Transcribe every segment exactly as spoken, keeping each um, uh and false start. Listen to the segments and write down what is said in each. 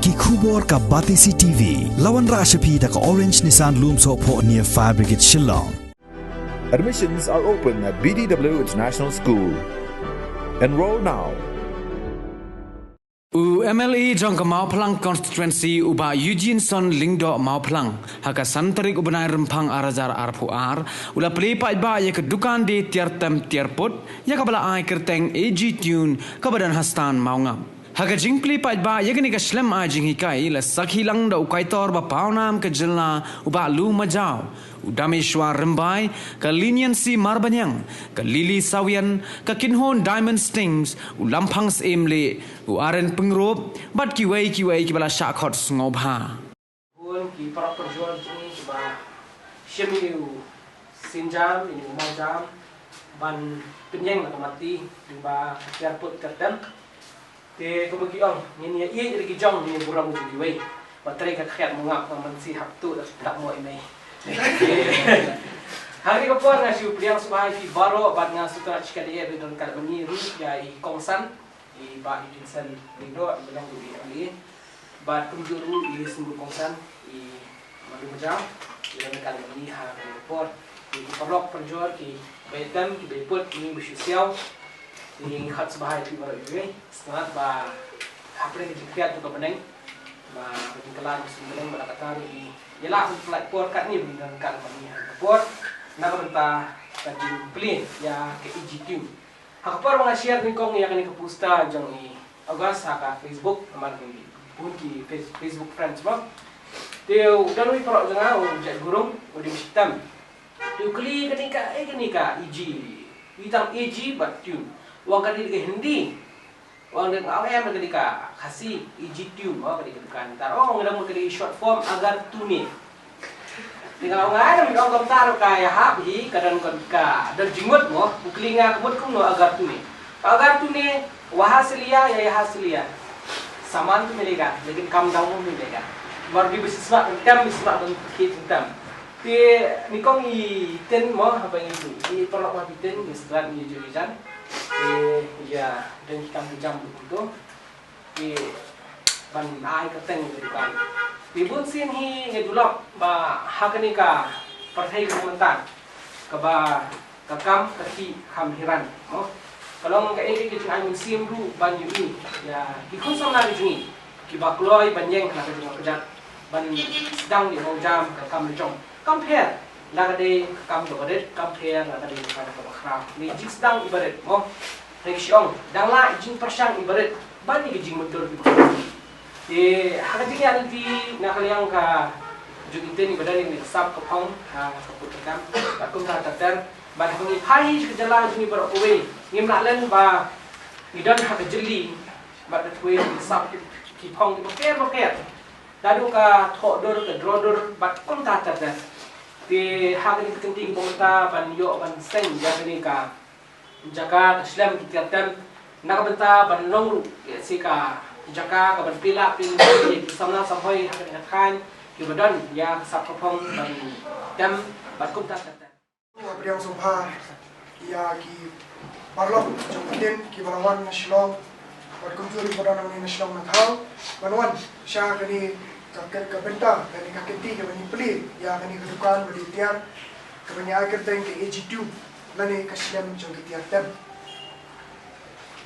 Ki khubor ka Batesi T V. La wanrah sha phi da ka Orange Nissan Lumsohphoh near Fire Brigade Shillong. Admissions are open at B D W International School. Enroll now. U M L A jong ka Mawphlang Constituency u Bah Eugeneson Lyngdoh Mawphlang, ha ka san tarik u bnai Rymphang ar hajar arphew ar, u la plie paidbah ïa ka dukan die tiar tem tiar put, ïa kaba la ai kyrteng A G Tune, kaba don ha Stan Mawngap. Ha ka jingplie paidbah ïa kane ka shlem ai jinghikai, la sakhi lang da u kaitor ba pawnam ka jylla u Bah Lu Majaw, u Dameshwar Rymbai, ka Leniency Marbaniang, ka Lily Sawian, ka Kynhun Diamond Stings, u Lamphang Syiem Lieh, u Aren Pyngrope, bad kiwei kiwei kiba la shah khot sngewbha. Bun ki paralok parajor jong ngi kiba shim ïa u sienjam, ïa u mawjam, ban pynïeng na ka mati, lyngba ka tiar put tiar tem. Te kumba ki ong, ngin ïa ïeit ïa ki jong, ngin ïa burom jong kiwei. Ba trei ka khriat mawngap, ka mynsiem hap tuh da ka mo i mei. Ha kane ka por nga shu pdiang sngewbha ïa phi baroh, bad nga sngewthuh shikatdei ba don ka mani ruh ïa i kongsan. I Bah Eugeneson Lyngdoh, i ba long ruh i M L A. Bad kumjuh ruh i symbud kongsan, i Bah Lu Majaw, i ba long ka mani ha kane ka por. I ki paralok parajor, kiba ïatem, kiba ïaput, ngi ba shu siaw. Ngi khot sngewbha ïa phi baroh iwei. Sngewbha ba hapdeng ka jingkhriat jong ka bneng, ba ka jingkylla jong ka bneng, ba la katta ruh i ïa lah ban pynlait por katne ba ngi don ka mani ha ka por. Na ka bynta ka jingplie ïa ka A G Tune. Ha ka por ba nga share nyngkong ïa kane ka poster jong i August ha ka Facebook, namar ki bun ki Face-, Facebook friends mo. Te u don uwei u paralok jong nga, u Jack Gurung, u dei u shitom. Te u kylli kane ka, eh, kane ka A G, i tang A G bad Tune. U ong ka dei ka Hindi. U ong dei, nga ong em, ka dei ka Khasi, A G Tune, oh, ka dei ka dukan. Te u ong, nga dei ka dei short form, Agar Tune. Te nga ong, ai, nga ong kumta ruh ka ïahap hi, ka don ka, ka don jingmut mo, u kylli nga ka mut kumno Agar Tune. Agar Tune, वहाँ से लिया या यहाँ से लिया, सामान तो मिलेगा, लेकिन काम दाम में मिलेगा. Namar dei ba shisha ban tem, shisha ban khie jingtem. Te nyngkong i Tin mo, haba ngi, i paralok ba i Tin, ngi stad ngi ju jan. Te ïa don ki kam ki jam kumto. Te ban ai kyrteng ïa ka dukan. Te bun sien hi nga ju lap ba ha kane ka pyrthei kaba mynta, kaba ka kam ka khih kham hiran mo. Ka long kaei kaei ka jingai mynsiem ruh ban ïohi ïa ki khun samla ki jong ngi kiba kloi ban ïeng ha ka jingmut ka jait, ban sdang ïa u mawjam ka kam la jong. Kam pher la ka dei ka kam kaba rit, kam pher la ka dei ka kam kaba khraw. Ngi jingsdang iba rit mo. Hynrei ki ong, dang lah jingpyrshang iba rit ban ïa ki jingmyndur kiba khraw. Te ha ka jingïaid lynti na ka liang ka jong i Tin, iba don ïa ka sap ka phong ha ka put ka kam, bad kumta ter ter. Bad ha ngi phai hi sha ka jylla jong ngi baroh kawei, ngim lah len ba ngi don ha ka jylli bad ka thwei, ki sap ki, ki phong kiba pher ba pher. Naduh ka thoh dur, ka draw dur, bad kumta ter ter. Te ha kane ka kynti kaba mynta ban ïoh ban seng ïa kane ka jaka ka shlem ki tiar tem, na ka bynta ban long ruh ïa shi ka jaka kaban plie lah plie lyngkhuh ïa ki samla samhoi ha kane ka thaiñ kiba don ïa ka sap ka phong ban tem bad kumta ter ter. Nga pdiang sngewbha ïa ki paralok jong ka Tin kiba la wan na Shillong, bad kumjuh ruh kiba don hangne na Shillong na Thaw, ban wan sha kane ka, ka, ka bynta, kane ka kynti kaba ngi plie ïa kane ka dukan ba dei tiar, kaba ngi ai kyrteng ka A G Tune, lane ka shlem jong ki tiar tem.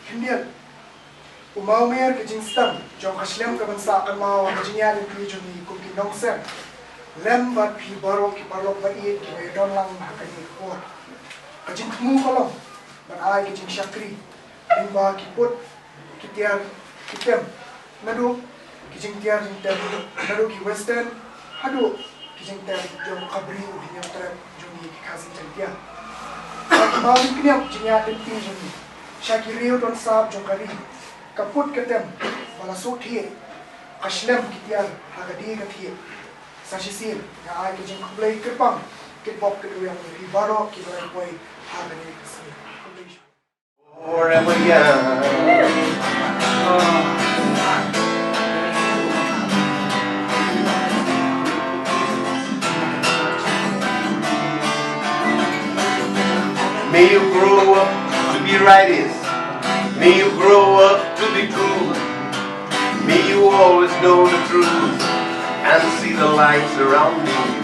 Khyndiat, u mawmer ka jingsdang jong ka shlem kaban sah kynmaw ha ka jingïaid lynti jong ngi kum ki nongsem, lem bad phi baroh ki paralok ba ïeit kiba ïadon lang ha kane ka por. Ka jingthmu ka long ban ai ka jingshakri lyngba ki put, ki tiar, ki tem, naduh ki jingtiar jingtem, naduh ki western haduh ki jingtem jong ka Bri u Hynñiewtrep jong ngi ki Khasi Jaiñtia. Sha ki mawlyngkniap jingïaid lynti jong ngi, sha ki riew don sap jong ka ri, ka put ka tem ba la suk thiah, ka shlem ki tiar ha ka die ka thiah. Sa shisien nga ai ka jingkhublei kyrpang, kitbok kitrwiang ïa phi baroh kiba la poi ha kane ka sngi. Khublei shibun. Forever young. May you grow up to be righteous. May you grow up to be true. May you always Know the truth and see the light surrounding you.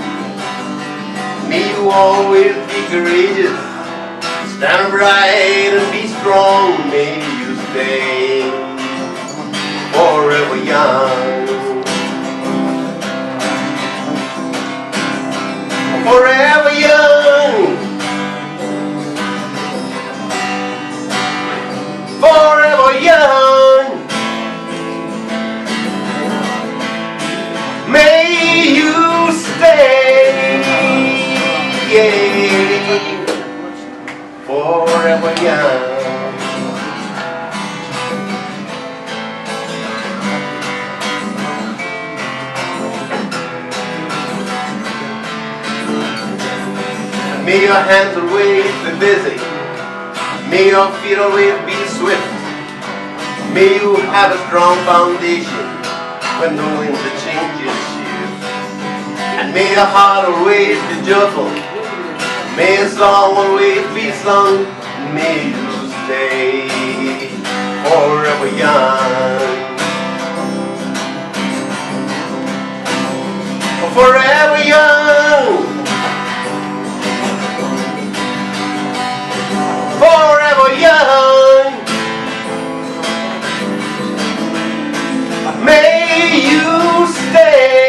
May you always be courageous, stand bright and be strong. May you stay forever young. Forever young. Forever young. May you stay. Forever young. May your hands always be busy. May your feet always be swift. May you have a strong foundation when the winds of change shift. And may your heart always be joyful. May a song always be sung. May you stay forever young. Forever young. Forever young. May you stay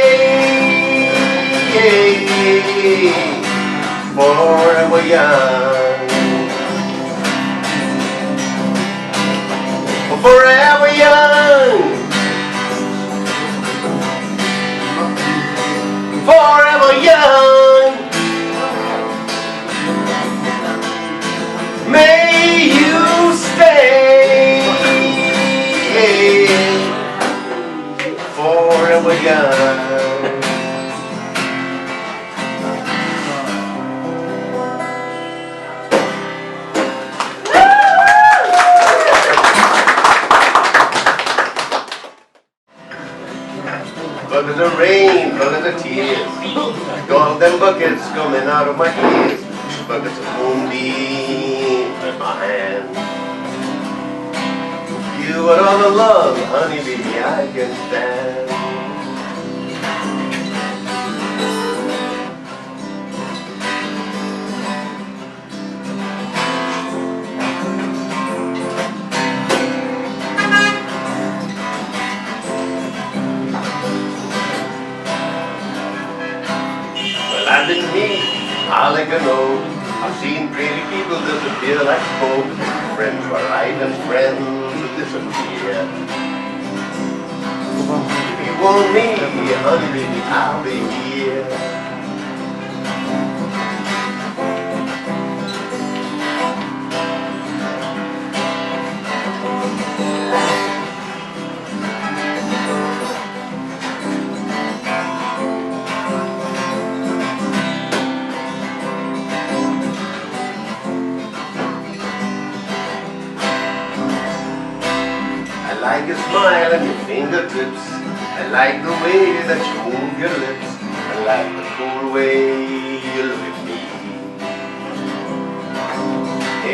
forever young. Forever young. Forever young. May you stay forever young. Buckets of rain, buckets of tears. Got them buckets coming out of my ears. Buckets of moonbeams in my hand. You are all the love, honey, baby, I can stand. Well, I've been me, I like to know. I've seen pretty people disappear like smoke. Friends were right and friends disappear. If you want me, honey, baby, I'll be here. I like your smile and your fingertips. I like the way that you move your lips. I like the cool way you look at me.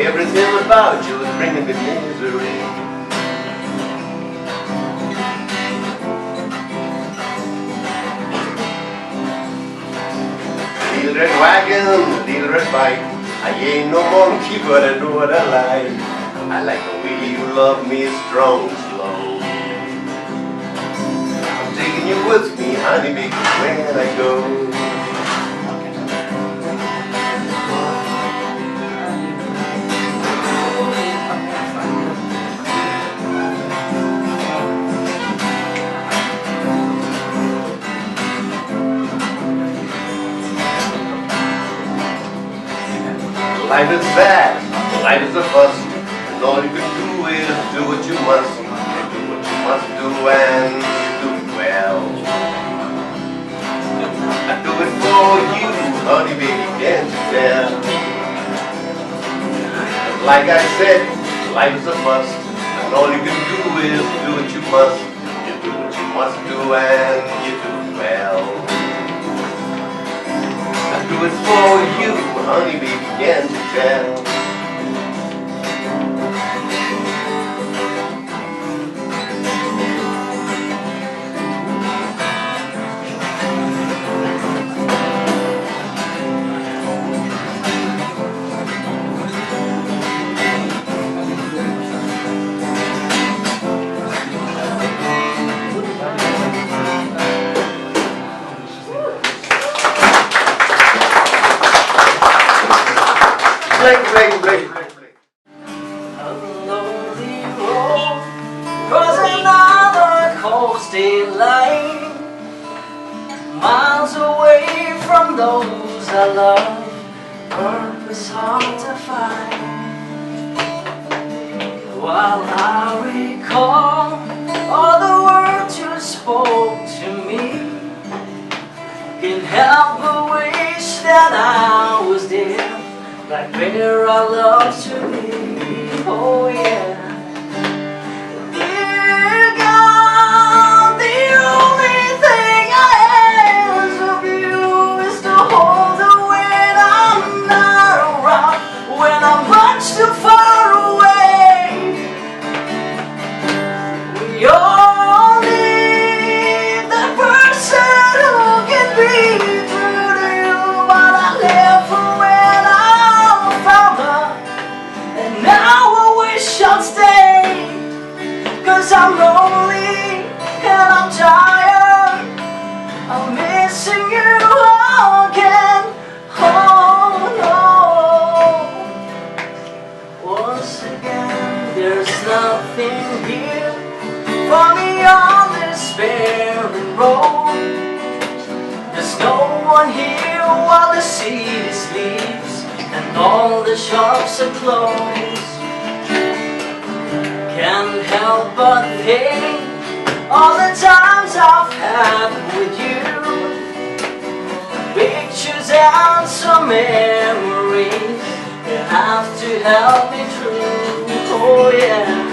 Everything about you is bringing me misery. Little red wagon, little red bike. I ain't no monkey, but I know what I like. I like the way you love me strong and slow. I'm taking you with me, honey, baby, when I go. Life is bad, life is a bust, and all you can do is do what you must. And do what you must do, and you do it well. I do it for you, honey, baby, can't you tell? Like I said, life is a bust, and all you can do is do what you must. You do what you must do, and you do it well. I do it for you, honey, baby, can't you tell? A lonely road, crossing another coastal line, miles away from those I love, purpose hard to find. While I recall all the words you spoke to me, can help but wish that I was there, like where I love to be. Oh yeah. Dear God, the only thing I ask of you is to hold the weight I'm not around when I'm much too far away. We all need that person who can be true to you, but I live for when I'm farther, and now I wish I'd stay, cause I'm lonely and I'm tired, I'm missing you again. Oh no. Once again, there's nothing here for me on this barren road. There's no one here while the city sleeps and all the shops are closed. Can't help but think all the times I've had with you. Pictures and some memories, you have to help me through. Oh yeah.